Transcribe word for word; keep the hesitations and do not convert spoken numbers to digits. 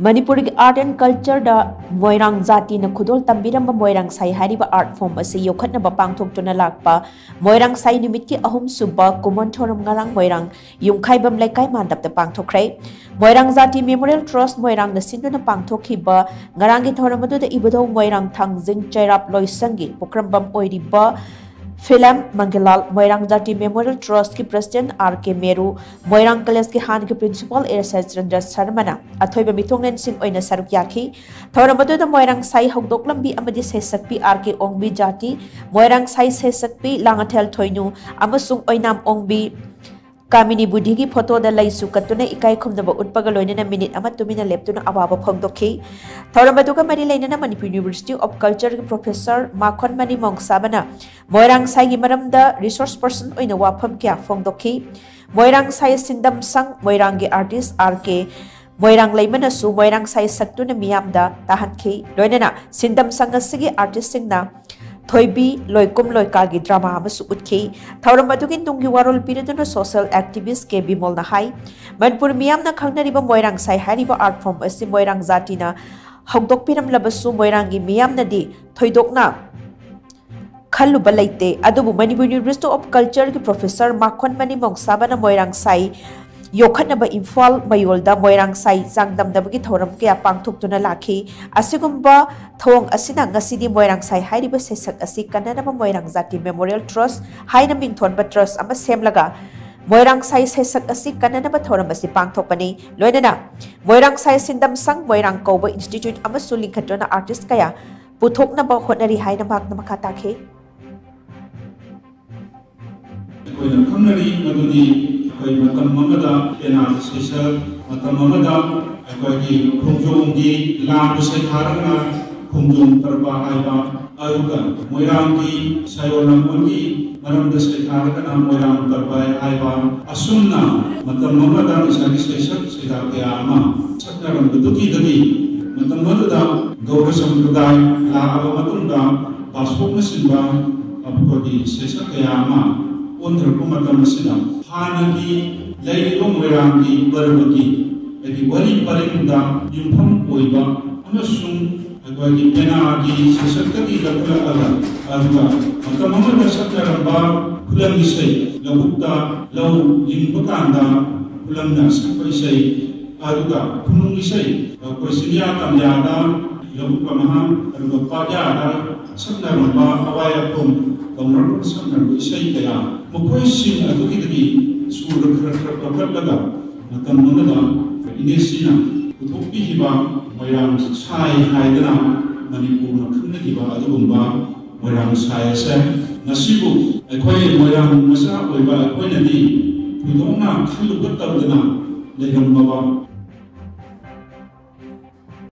ꯃꯅꯤꯄꯨꯔꯒꯤ art and cultureꯗ ꯃꯣꯏꯔꯥꯡ ꯖꯥꯇꯤꯅ ꯈꯨꯗꯣꯜ ꯇꯝꯕꯤꯔꯝꯕ ꯃꯣꯏꯔꯥꯡ ꯁꯥꯏ ꯍꯥꯏꯔꯤꯕ art form ꯑꯁꯤ ꯌꯣꯛꯈꯠꯅꯕ ꯄꯥꯡꯊꯣꯛꯇꯨꯅ ꯂꯥꯛꯄ ꯃꯣꯏꯔꯥꯡ ꯁꯥꯏ ꯅꯨꯃꯤꯠꯀꯤ ꯑꯍꯨꯝꯁꯨꯕ ꯀꯨꯝꯑꯣꯟ ꯊꯧꯔꯝ ꯉꯔꯥꯡ ꯃꯣꯏꯔꯥꯡ ꯌꯨꯝꯈꯥꯏꯕꯝ ꯂꯩꯀꯥꯏ ꯃꯥꯟꯗꯞꯇ ꯄꯥꯡꯊꯣꯛꯈ꯭ꯔꯦ꯫ ꯃꯣꯏꯔꯥꯡ ꯖꯥꯇꯤ Memorial Trust ꯃꯣꯏꯔꯥꯡꯅ ꯁꯤꯟꯗꯨꯅ ꯄꯥꯡꯊꯣꯛꯈꯤꯕ ꯉꯔꯥꯡꯒꯤ ꯊꯧꯔꯝ ꯑꯗꯨꯗ ꯏꯕꯨꯙꯧ ꯃꯣꯏꯔꯥꯡ ꯊꯥꯡꯖꯤꯡ ꯆꯩꯔꯥꯞ ꯂꯣꯏꯁꯪꯒꯤ ꯄꯨꯈ꯭ꯔꯝꯕꯝ ꯑꯣꯏꯔꯤꯕ ꯐꯤꯂꯝ ꯃꯪꯒꯤꯂꯥꯜ, ꯃꯣꯏꯔꯥꯡ ꯖꯥꯇꯤ Memorial Trustꯀꯤ President R K ꯃꯦꯔꯨ, ꯃꯣꯏꯔꯥꯡ Collegeꯀꯤ ꯍꯥꯟꯅꯒꯤ Principal A ꯁꯆꯤꯟꯗ꯭ꯔ ꯁꯔꯃꯅ ꯑꯊꯣꯏꯕ ꯃꯤꯊꯨꯡꯂꯦꯟꯁꯤꯡ ꯑꯣꯏꯅ ꯁꯔꯨꯛ ꯌꯥꯈꯤ꯫ ꯊꯧꯔꯝ ꯑꯗꯨꯗ ꯃꯣꯏꯔꯥꯡ ꯁꯥꯏ ꯍꯧꯗꯣꯛꯂꯝꯕꯤ ꯑꯃꯗꯤ ꯁꯩꯁꯛꯄꯤ R K ꯑꯣꯡꯕꯤ ꯖꯥꯇꯤ, ꯃꯣꯏꯔꯥꯡ ꯁꯥꯏ ꯁꯩꯁꯛꯄꯤ ꯂꯥꯡꯉꯊꯦꯜ ꯊꯣꯏꯅꯨ ꯑꯃꯁꯨꯡ ꯑꯣꯏꯅꯥꯝ ꯑꯣꯡꯕꯤ ꯀꯥꯃꯤꯅꯤ ꯕꯨꯙꯤꯒꯤ ꯐꯣꯇꯣꯗ ꯂꯩꯁꯨ ꯀꯠꯇꯨꯅ ꯏꯀꯥꯏ ꯈꯨꯝꯅꯕ ꯎꯠꯄꯒ ꯂꯣꯏꯅꯅ ꯃꯤꯅꯤꯠ ꯑꯃ ꯇꯨꯃꯤꯟꯅ ꯂꯦꯞꯇꯨꯅ ꯑꯋꯥꯕ ꯐꯣꯡꯗꯣꯛꯈꯤ꯫ ꯊꯧꯔꯝ ꯑꯗꯨꯒ ꯃꯔꯤ ꯂꯩꯅꯅ ꯃꯅꯤꯄꯨꯔ University of Cultureꯒꯤ Professor ꯃꯥꯈꯣꯟ ꯃꯅꯤ ꯃꯣꯡꯁꯥꯕꯅ ꯃꯣꯏꯔꯥꯡ ꯁꯥꯏꯒꯤ ꯃꯔꯝꯗ resource person ꯑꯣꯏꯅ ꯋꯥꯐꯝ ꯀꯌꯥ ꯐꯣꯡꯗꯣꯛꯈꯤ꯫ ꯃꯣꯏꯔꯥꯡ ꯁꯥꯏ ꯁꯤꯟꯗꯝ ꯁꯪ ꯃꯣꯏꯔꯥꯡꯒꯤ artist R K ꯃꯣꯏꯔꯥꯡ ꯂꯩꯃꯅꯁꯨ ꯃꯣꯏꯔꯥꯡ ꯁꯥꯏ ꯁꯛꯇꯨꯅ ꯃꯤꯌꯥꯝꯗ ꯇꯥꯍꯟꯈꯤ꯫ ꯂꯣꯏꯅꯅ ꯁꯤꯟꯗꯝ ꯁꯪ ꯑꯁꯤꯒꯤ artistꯁꯤꯡꯅ ꯊꯣꯏꯕꯤ ꯂꯣꯏꯀꯨꯝ ꯂꯣꯏꯀꯥꯒꯤ drama ꯑꯃꯁꯨ ꯎꯠꯈꯤ꯫ ꯊꯧꯔꯝ ꯑꯗꯨꯒꯤ ꯅꯨꯡꯒꯤ ꯋꯥꯔꯣꯜ ꯄꯤꯔꯗꯨꯅ social activist K ꯕꯤꯃꯣꯜꯅ ꯍꯥꯏ, ꯃꯅꯤꯄꯨꯔ ꯃꯤꯌꯥꯝꯅ ꯈꯪꯅꯔꯤꯕ ꯃꯣꯏꯔꯥꯡ ꯁꯥꯏ ꯍꯥꯏꯔꯤꯕ art form ꯑꯁꯤ ꯃꯣꯏꯔꯥꯡ ꯖꯥꯇꯤꯅ ꯍꯧꯗꯣꯛꯄꯤꯔꯝꯂꯕꯁꯨ ꯃꯣꯏꯔꯥꯡꯒꯤ ꯃꯤꯌꯥꯝꯅꯗꯤ ꯊꯣꯏꯗꯣꯛꯅ ꯈꯜꯂꯨꯕ ꯂꯩꯇꯦ꯫ ꯑꯗꯨꯕꯨ ꯃꯅꯤꯄꯨꯔ University of Cultureꯒꯤ Professor ꯃꯥꯈꯣꯟ ꯃꯅꯤ ꯃꯣꯡꯁꯥꯕꯅ ꯃꯣꯏꯔꯥꯡ ꯁꯥꯏ ꯌꯣꯛꯈꯠꯅꯕ ꯏꯝꯐꯥꯜ ꯃꯌꯣꯜꯗ ꯃꯣꯏꯔꯥꯡ ꯁꯥꯏ ꯆꯥꯡꯗꯝꯅꯕꯒꯤ ꯊꯧꯔꯝ ꯀꯌꯥ ꯄꯥꯡꯊꯣꯛꯇꯨꯅ ꯂꯥꯛꯈꯤ꯫ ꯑꯁꯤꯒꯨꯝꯕ ꯊꯧꯑꯣꯡ ꯑꯁꯤꯅ ꯉꯁꯤꯗꯤ ꯃꯣꯏꯔꯥꯡ ꯁꯥꯏ ꯍꯥꯏꯔꯤꯕ ꯁꯩꯁꯛ ꯑꯁꯤ ꯀꯟꯅꯅꯕ ꯃꯣꯏꯔꯥꯡ ꯖꯥꯇꯤ Memorial Trust ꯍꯥꯏꯅ ꯃꯤꯡꯊꯣꯟꯕ trust ꯑꯃ ꯁꯦꯝꯂꯒ ꯃꯣꯏꯔꯥꯡ ꯁꯥꯏ ꯁꯩꯁꯛ ꯑꯁꯤ ꯀꯟꯅꯅꯕ ꯊꯧꯔꯝ ꯑꯁꯤ ꯄꯥꯡꯊꯣꯛꯄꯅꯤ꯫ ꯂꯣꯏꯅꯅ ꯃꯣꯏꯔꯥꯡ ꯁꯥꯏ ꯁꯤꯟꯗꯝ ꯁꯪ, ꯃꯣꯏꯔꯥꯡ ꯀꯧꯕ institute ꯑꯃꯁꯨ ꯂꯤꯡꯈꯠꯇꯨꯅ artist ꯀꯌꯥ ꯄꯨꯊꯣꯛꯅꯕ ꯍꯣꯠꯅꯔꯤ ꯍꯥꯏꯅ ꯃꯍꯥꯛꯅ ꯃꯈꯥ ꯇꯥꯈꯤ꯫ ꯑꯩꯈꯣꯏꯅ ꯈꯪꯅꯔꯤ ꯃꯗꯨꯗꯤ ꯑꯩꯈꯣꯏ ꯃꯇꯝ ꯑꯃꯗ ꯄꯦꯅꯥꯒꯤ ꯁꯩꯁꯛ, ꯃꯇꯝ ꯑꯃꯗ ꯑꯩꯈꯣꯏꯒꯤ ꯈꯣꯡꯖꯣꯝꯒꯤ ꯂꯥꯟꯕꯨ ꯁꯩꯊꯥꯔꯒ ꯈꯣꯡꯖꯣꯝ ꯄꯔꯕ ꯍꯥꯏꯕ, ꯑꯗꯨꯒ ꯃꯣꯏꯔꯥꯡꯒꯤ ꯁꯥꯏꯑꯣꯟ ꯂꯝꯕꯣꯟꯒꯤ ꯃꯔꯝꯗ ꯁꯩꯊꯥꯔꯒꯅ ꯃꯣꯏꯔꯥꯡ ꯄꯔꯕ ꯍꯥꯏꯕ, ꯑꯁꯨꯝꯅ ꯃꯇꯝ ꯑꯃꯗ ꯉꯁꯥꯏꯒꯤ ꯁꯩꯁꯛ ꯁꯩꯗꯥ ꯀꯌꯥ ꯑꯃ ꯁꯛꯅꯔꯝꯕꯗꯨꯒꯤꯗꯒꯤ ꯃꯇꯝ ꯑꯗꯨꯗ ꯒꯧꯔ ꯁꯝꯄ꯭ꯔꯗꯥꯏ ꯂꯥꯛꯂꯕ ꯃꯇꯨꯡꯗ ꯕꯥꯁꯣꯛꯅꯆꯤꯡꯕ ꯑꯩꯈꯣꯏꯒꯤ ꯁꯩꯁꯛ ꯀꯌꯥ ꯑꯃ ꯑꯣꯟꯊꯔꯛꯄ ꯃꯇꯝ ꯑꯁꯤꯗ ꯍꯥꯟꯅꯒꯤ ꯂꯩꯔꯤꯕ ꯃꯣꯏꯔꯥꯡꯒꯤ ꯄꯔꯕꯒꯤ ꯑꯩꯒꯤ ꯋꯥꯔꯤ ꯄꯔꯤꯡꯗ ꯌꯨꯝꯐꯝ ꯑꯣꯏꯕ ꯑꯃꯁꯨꯡ ꯑꯩꯈꯣꯏꯒꯤ ꯄꯦꯅꯥꯒꯤ ꯁꯩꯁꯛꯇꯒꯤ ꯂꯧꯈꯠꯂꯛꯂꯒ ꯑꯗꯨꯒ ꯃꯇꯝ ꯑꯃꯗ ꯁꯛꯅꯔꯝꯕ ꯈꯨꯂꯪ ꯏꯁꯩ, ꯂꯧꯕꯨꯛꯇ ꯂꯧ ꯂꯤꯡꯕ ꯀꯥꯟꯗ ꯈꯨꯂꯪꯅ ꯁꯛꯄ ꯏꯁꯩ, ꯑꯗꯨꯒ ꯈꯨꯅꯨꯡ ꯏꯁꯩ, ꯑꯩꯈꯣꯏ ꯆꯤꯡꯌꯥ ꯇꯝꯌꯥꯗ ꯂꯧꯕꯨꯛ ꯃꯍꯥ ꯑꯗꯨꯒ ꯄꯥꯠꯌꯥꯗ ꯁꯛꯅꯔꯝꯕ ꯑꯋꯥꯏ ꯑꯈꯨꯝ ꯇꯧꯅꯔꯝꯕ ꯁꯛꯅꯔꯝꯕ ꯏꯁꯩ ꯀꯌꯥ, ꯃꯈꯣꯏꯁꯤꯡ ꯑꯗꯨꯒꯤꯗꯒꯤ ꯁꯨꯔ ꯈꯔ ꯈꯔ ꯂꯧꯈꯠꯂꯒ ꯃꯇꯝ ꯑꯃꯗ ꯏꯅꯦꯁꯤꯅ ꯄꯨꯊꯣꯛꯄꯤꯈꯤꯕ ꯃꯣꯏꯔꯥꯡ ꯁꯥꯏ ꯍꯥꯏꯗꯅ ꯃꯅꯤꯄꯨꯔꯅ ꯈꯪꯅꯈꯤꯕ ꯑꯗꯨꯒꯨꯝꯕ ꯃꯣꯏꯔꯥꯡ ꯁꯥꯏ ꯑꯁꯦ ꯉꯁꯤꯕꯨ ꯑꯩꯈꯣꯏ ꯃꯣꯏꯔꯥꯡ ꯃꯆꯥ ꯑꯣꯏꯕ ꯑꯩꯈꯣꯏꯅꯗꯤ ꯊꯣꯏꯗꯣꯛꯅ ꯈꯜꯂꯨꯕ ꯇꯧꯗꯅ ꯂꯩꯔꯝꯃꯕ